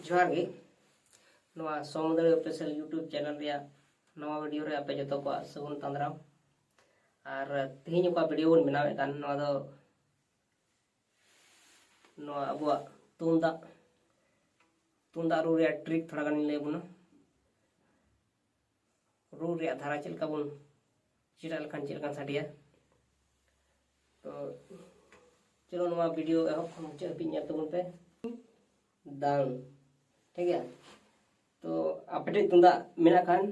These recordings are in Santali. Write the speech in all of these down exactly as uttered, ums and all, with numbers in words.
ᱡᱚᱦᱟᱨ ᱜᱮ᱾ ᱱᱚᱣᱟ ᱥᱚᱢᱩᱫᱨᱤ ᱚᱯᱷᱤᱥᱤᱭᱟᱞ YouTube ᱪᱮᱱᱮᱞ ᱨᱮᱭᱟᱜ ᱱᱟᱣᱟ ᱵᱷᱤᱰᱤᱭᱳ ᱨᱮ ᱟᱯᱮ ᱡᱚᱛᱚ ᱠᱚᱣᱟᱜ ᱥᱟᱹᱜᱩᱱ ᱛᱟᱸᱫᱽᱨᱟᱢ᱾ ᱟᱨ ᱛᱮᱦᱮᱧ ᱚᱠᱟ ᱵᱷᱤᱰᱤᱭᱳ ᱵᱚᱱ ᱵᱮᱱᱟᱣᱮᱫ ᱠᱟᱱ, ᱱᱚᱣᱟ ᱫᱚ ᱱᱚᱣᱟ ᱟᱵᱚᱣᱟᱜ ᱛᱩᱢᱫᱟᱜ, ᱛᱩᱢᱫᱟᱜ ᱨᱩ ᱨᱮᱭᱟᱜ ᱴᱨᱤᱠ ᱛᱷᱚᱲᱟ ᱜᱟᱱᱤᱧ ᱞᱟᱹᱭ ᱟᱵᱚᱱᱟ᱾ ᱨᱩ ᱨᱮᱭᱟᱜ ᱫᱷᱟᱨᱟ ᱪᱮᱫ ᱞᱮᱠᱟ ᱵᱚᱱ ᱪᱮᱫ ᱞᱮᱠᱷᱟᱱ ᱪᱮᱫ ᱞᱮᱠᱟᱱ ᱥᱟᱰᱮᱭᱟ᱾ ᱛᱚ ᱪᱚᱞᱚ, ᱱᱚᱣᱟ ᱵᱷᱤᱰᱤᱭᱳ ᱮᱦᱚᱵ ᱠᱷᱚᱱ ᱢᱩᱪᱟᱹᱫ ᱦᱟᱹᱵᱤᱡ ᱧᱮᱞ ᱛᱟᱵᱚᱱ ᱯᱮ᱾ ᱫᱟᱝ, ᱴᱷᱤᱠ ᱜᱮᱭᱟ᱾ ᱛᱚ ᱟᱯᱮ ᱴᱷᱮᱡ ᱛᱩᱢᱫᱟᱜ ᱢᱮᱱᱟᱜ ᱠᱷᱟᱱ,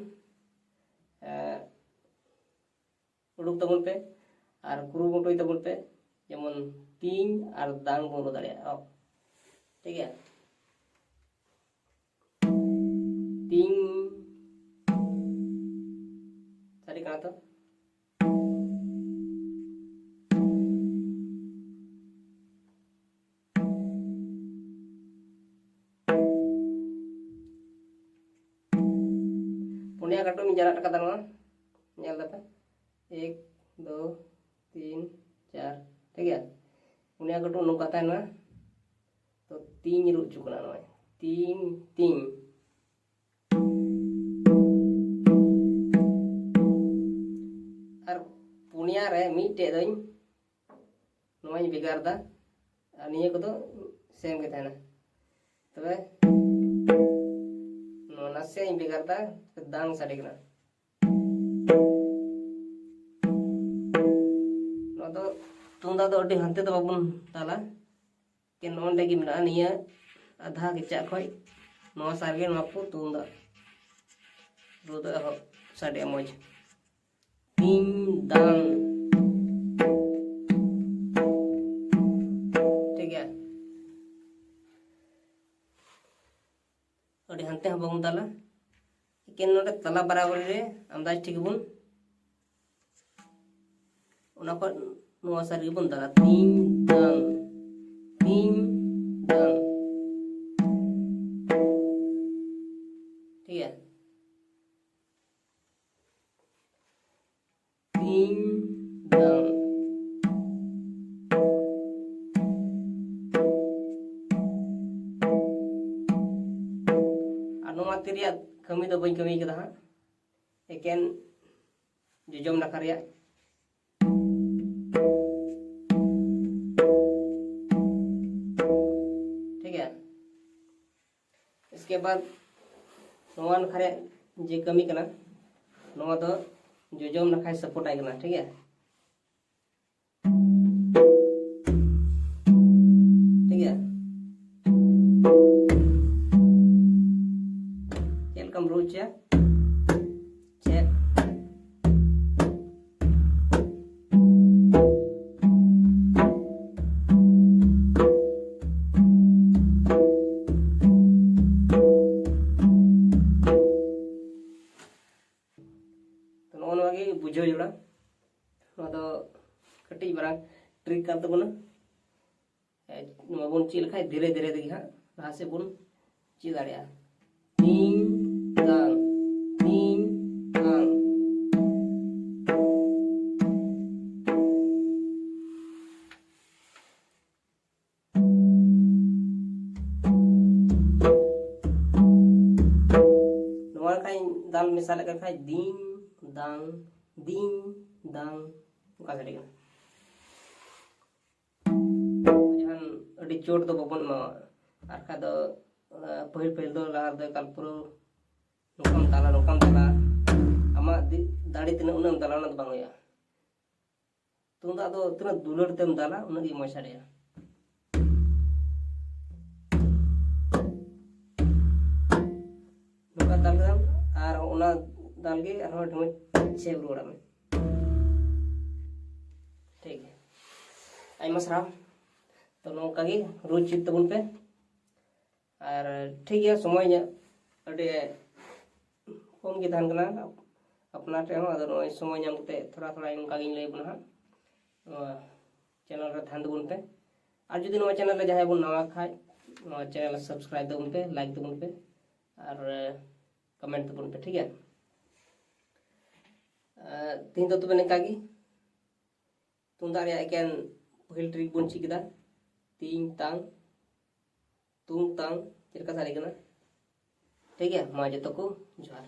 ᱮᱸ, ᱩᱰᱩᱠ ᱛᱟᱵᱚᱱ ᱯᱮ ᱟᱨ ᱠᱩᱨᱩᱢᱩᱴᱩᱭ ᱛᱟᱵᱚᱱ ᱯᱮ, ᱡᱮᱢᱚᱱ ᱛᱤᱧ ᱟᱨ ᱫᱟᱝ ᱵᱚᱱ ᱨᱩ ᱫᱟᱲᱮᱭᱟᱜᱼᱟ᱾ ᱴᱷᱤᱠ ᱜᱮᱭᱟ, ᱛᱤᱧ ᱥᱟᱰᱮ ᱠᱟᱱᱟ ᱛᱚ᱾ ᱯᱩᱱᱭᱟ ᱠᱟᱹᱴᱩᱵ ᱤᱧ ᱡᱟᱱᱟᱴ ᱠᱟᱫᱟ ᱱᱚᱣᱟ, ᱧᱮᱞ ᱫᱟᱯᱮ, ᱮᱠ, ᱫᱩ, ᱛᱤᱱ, ᱪᱟᱨ, ᱴᱷᱤᱠ ᱜᱮᱭᱟ᱾ ᱯᱩᱱᱭᱟ ᱠᱟᱹᱴᱩᱵ ᱱᱚᱝᱠᱟ ᱛᱟᱦᱮᱱᱟ᱾ ᱛᱚ ᱛᱤᱧ ᱨᱩ ᱦᱚᱪᱚ ᱠᱟᱱᱟ ᱱᱚᱜᱼᱚᱭ, ᱛᱤᱧ, ᱛᱤᱧ᱾ ᱟᱨ ᱯᱩᱱᱭᱟ ᱨᱮ ᱢᱤᱫᱴᱮᱡ ᱫᱚᱧ ᱱᱚᱣᱟᱧ ᱵᱷᱮᱜᱟᱨ ᱫᱟ, ᱟᱨ ᱱᱤᱭᱟᱹ ᱠᱚᱫᱚ ᱥᱮᱢ ᱜᱮ ᱛᱟᱦᱮᱱᱟ᱾ ᱛᱚᱵᱮ ᱱᱚᱣᱟ ᱱᱟᱥᱮᱭᱟᱜ ᱤᱧ ᱵᱷᱮᱜᱟᱨ ᱫᱟ, ᱫᱟᱝ ᱥᱟᱰᱮ ᱠᱟᱱᱟ᱾ ᱱᱚᱣᱟ ᱫᱚ ᱛᱩᱢᱫᱟᱜ ᱫᱚ ᱟᱹᱰᱤ ᱦᱟᱱᱛᱮ ᱫᱚ ᱵᱟᱵᱚᱱ ᱫᱟᱞᱟ, ᱮᱠᱮᱱ ᱱᱚᱜᱼᱚ ᱱᱚᱸᱰᱮ ᱜᱮ ᱢᱮᱱᱟᱜᱼᱟ᱾ ᱱᱤᱭᱟᱹ ᱟᱫᱷᱟ ᱠᱮᱪᱟᱜ ᱠᱷᱚᱡ ᱱᱚᱣᱟ ᱥᱟᱨ ᱜᱮ ᱱᱚᱣᱟ ᱠᱚ ᱛᱩᱢᱫᱟᱜ ᱨᱩ ᱫᱚ ᱮᱦᱚᱵ ᱥᱟᱰᱮᱜᱼᱟ ᱢᱚᱡᱽ᱾ ᱛᱤᱧ ᱫᱟᱝ᱾ ᱴᱷᱤᱠ ᱜᱮᱭᱟ᱾ ᱟᱹᱰᱤ ᱦᱟᱱᱛᱮ ᱦᱚᱸ ᱵᱟᱵᱚᱱ ᱫᱟᱞᱟ, ᱮᱠᱮᱱ ᱱᱚᱰᱮ ᱛᱟᱞᱟ ᱵᱟᱨᱟᱵᱟᱨᱤ ᱨᱮ ᱟᱱᱫᱟᱡᱽ ᱴᱷᱤᱠ ᱵᱚᱱ, ᱚᱱᱟ ᱠᱷᱚᱱ ᱱᱚᱣᱟ ᱥᱟᱨ ᱜᱮᱵᱚᱱ ᱫᱟᱞᱟ᱾ ᱛᱤᱧ ᱫᱟᱝ, ᱛᱤᱧ ᱫᱟᱝ᱾ ᱴᱷᱤᱠ ᱜᱮᱭᱟ᱾ ᱛᱤᱧ ᱫᱟᱝ᱾ ᱛᱤ ᱨᱮᱭᱟᱜ ᱠᱟᱹᱢᱤ ᱫᱚ ᱵᱟᱹᱧ ᱠᱟᱹᱢᱤ ᱠᱟᱫᱟ ᱦᱟᱸᱜ, ᱮᱠᱮᱱ ᱡᱚᱡᱚᱢ ᱱᱟᱠᱷᱟ ᱨᱮᱭᱟᱜ᱾ ᱴᱷᱤᱠ ᱜᱮᱭᱟ, ᱤᱥᱠᱮ ᱵᱟᱫ ᱱᱚᱣᱟ ᱱᱟᱠᱷᱟ ᱨᱮᱭᱟᱜ ᱡᱮ ᱠᱟᱹᱢᱤ ᱠᱟᱱᱟ, ᱱᱚᱣᱟ ᱫᱚ ᱡᱚᱡᱚᱢ ᱱᱟᱠᱷᱟᱭ ᱥᱟᱯᱳᱨᱴ ᱟᱭ ᱠᱟᱱᱟ᱾ ᱴᱷᱤᱠ ᱜᱮᱭᱟ, ᱴᱷᱤᱠ ᱜᱮᱭᱟ᱾ ᱪᱮᱫ ᱞᱮᱠᱟᱢ ᱨᱩ ᱦᱚᱪᱚᱭᱟ? ᱪᱮᱫ? ᱛᱚ, ᱱᱚᱜᱼᱚ ᱱᱚᱣᱟ ᱜᱮ ᱵᱩᱡᱷᱟᱹᱣ ᱡᱚᱲᱟ᱾ ᱱᱚᱣᱟ ᱫᱚ ᱠᱟᱹᱴᱤᱡ ᱢᱟᱨᱟᱝ ᱴᱨᱤᱠ ᱠᱟᱱ ᱛᱟᱵᱚᱱᱟ᱾ ᱮ, ᱱᱚᱣᱟ ᱵᱚᱱ ᱪᱮᱫ ᱞᱮᱠᱷᱟᱡ ᱫᱷᱤᱨᱮ ᱫᱷᱤᱨᱮ ᱛᱮᱜᱮ ᱦᱟᱸᱜ ᱞᱟᱦᱟ ᱥᱮᱫ ᱵᱚᱱ ᱪᱮᱫ ᱫᱟᱲᱮᱭᱟᱜᱼᱟ᱾ ᱛᱤᱧ ᱛᱟᱝ, ᱛᱤᱧ ᱛᱟᱝ᱾ ᱱᱚᱣᱟ ᱞᱮᱠᱟᱧ ᱫᱟᱞ ᱢᱮᱥᱟ ᱞᱮᱠᱷᱟᱱ ᱠᱷᱟᱡ ᱫᱤᱝ ᱫᱟᱝ, ᱫᱤᱝ ᱫᱟᱝ, ᱚᱱᱠᱟ ᱥᱟᱰᱮ ᱠᱟᱱᱟ᱾ ᱡᱟᱦᱟᱱ ᱟᱹᱰᱤ ᱪᱳᱴ ᱫᱚ ᱵᱟᱵᱚᱱ ᱮᱢᱟᱣᱟ, ᱟᱨ ᱠᱷᱟᱡ ᱫᱚ, ᱚᱱᱟ ᱯᱟᱹᱦᱤᱞ ᱯᱟᱹᱦᱤᱞ ᱫᱚ ᱞᱟᱦᱟ ᱨᱮᱫᱚ ᱮᱠᱟᱞ ᱯᱩᱨᱟᱹ ᱱᱚᱝᱠᱟᱢ ᱫᱟᱞᱟ, ᱱᱚᱝᱠᱟᱢ ᱫᱟᱞᱟ, ᱟᱢᱟᱜ ᱫᱤ-, ᱫᱟᱲᱮ ᱛᱤᱱᱟᱹᱜ ᱩᱱᱟᱹᱜ ᱮᱢ ᱫᱟᱞᱟ, ᱚᱱᱟ ᱫᱚ ᱵᱟᱝ ᱦᱩᱭᱩᱜᱼᱟ᱾ ᱛᱩᱢᱫᱟᱜ ᱫᱚ ᱛᱤᱱᱟᱹᱜ ᱫᱩᱞᱟᱹᱲ ᱛᱮᱢ ᱫᱟᱞᱟ, ᱩᱱᱟᱹᱜ ᱜᱮ ᱢᱚᱡᱽ ᱥᱟᱰᱮᱜᱼᱟ᱾ ᱱᱚᱝᱠᱟ ᱫᱟᱞ ᱠᱮᱫᱟᱢ, ᱟᱨ ᱚᱱᱟ ᱫᱟᱞ ᱜᱮ ᱟᱨᱦᱚᱸ ᱰᱷᱮᱢᱮᱡ ᱥᱮᱵᱷ ᱨᱩᱣᱟᱹᱲᱟᱜ ᱢᱮ᱾ ᱴᱷᱤᱠ ᱜᱮᱭᱟ, ᱟᱭᱢᱟ ᱥᱟᱨᱦᱟᱣ᱾ ᱛᱚ, ᱱᱚᱝᱠᱟ ᱜᱮ ᱨᱩ ᱪᱮᱫ ᱛᱟᱵᱚᱱ ᱯᱮ᱾ ᱟᱨ ᱴᱷᱤᱠ ᱜᱮᱭᱟ, ᱥᱚᱢᱚᱭ ᱧᱟ-, ᱟᱹᱰᱤ ᱠᱚᱢ ᱜᱮ ᱛᱟᱦᱮᱱ ᱠᱟᱱᱟ ᱟᱯᱱᱟᱨ ᱴᱷᱮᱱ ᱦᱚᱸ᱾ ᱟᱫᱚ ᱱᱚᱜᱼᱚᱭ ᱥᱚᱢᱚᱭ ᱧᱟᱢ ᱠᱟᱛᱮ ᱛᱷᱚᱲᱟ ᱛᱷᱚᱲᱟ ᱱᱚᱝᱠᱟ ᱜᱤᱧ ᱞᱟᱹᱭ ᱟᱵᱚᱱᱟ ᱦᱟᱸᱜ᱾ ᱱᱚᱣᱟ ᱪᱮᱱᱮᱞ ᱨᱮ ᱛᱟᱦᱮᱱ ᱛᱟᱵᱚᱱ ᱯᱮ᱾ ᱟᱨ ᱡᱩᱫᱤ ᱱᱚᱣᱟ ᱪᱮᱱᱮᱞ ᱨᱮ ᱡᱟᱦᱟᱸᱭ ᱵᱚᱱ ᱱᱟᱣᱟ ᱠᱷᱟᱡ, ᱱᱚᱣᱟ ᱪᱮᱱᱮᱞ ᱥᱟᱵᱥᱠᱨᱟᱭᱤᱵ ᱛᱟᱵᱚᱱ ᱯᱮ, ᱞᱟᱭᱤᱠ ᱛᱟᱵᱚᱱ ᱯᱮ, ᱟᱨ ᱠᱚᱢᱮᱱᱴ ᱛᱟᱵᱚᱱ ᱯᱮ, ᱴᱷᱤᱠ ᱜᱮᱭᱟ? ᱟᱨ ᱛᱮᱦᱮᱧ ᱫᱚ ᱛᱚᱵᱮ ᱱᱤᱝᱠᱟ ᱜᱮ᱾ ᱛᱩᱢᱫᱟᱜ ᱨᱮᱭᱟᱜ ᱮᱠᱮᱱ ᱯᱟᱹᱦᱤᱞ ᱴᱨᱤᱠ ᱵᱚᱱ ᱪᱮᱫ ᱠᱮᱫᱟ, ᱛᱤᱧ ᱛᱟᱝ, ᱛᱩᱝ ᱛᱟᱝ, ᱪᱮᱫ ᱞᱮᱠᱟ ᱥᱟᱰᱮ ᱠᱟᱱᱟ᱾ ᱴᱷᱤᱠ ᱜᱮᱭᱟ, ᱢᱟ ᱡᱚᱛᱚ ᱠᱚ ᱡᱚᱦᱟᱨ᱾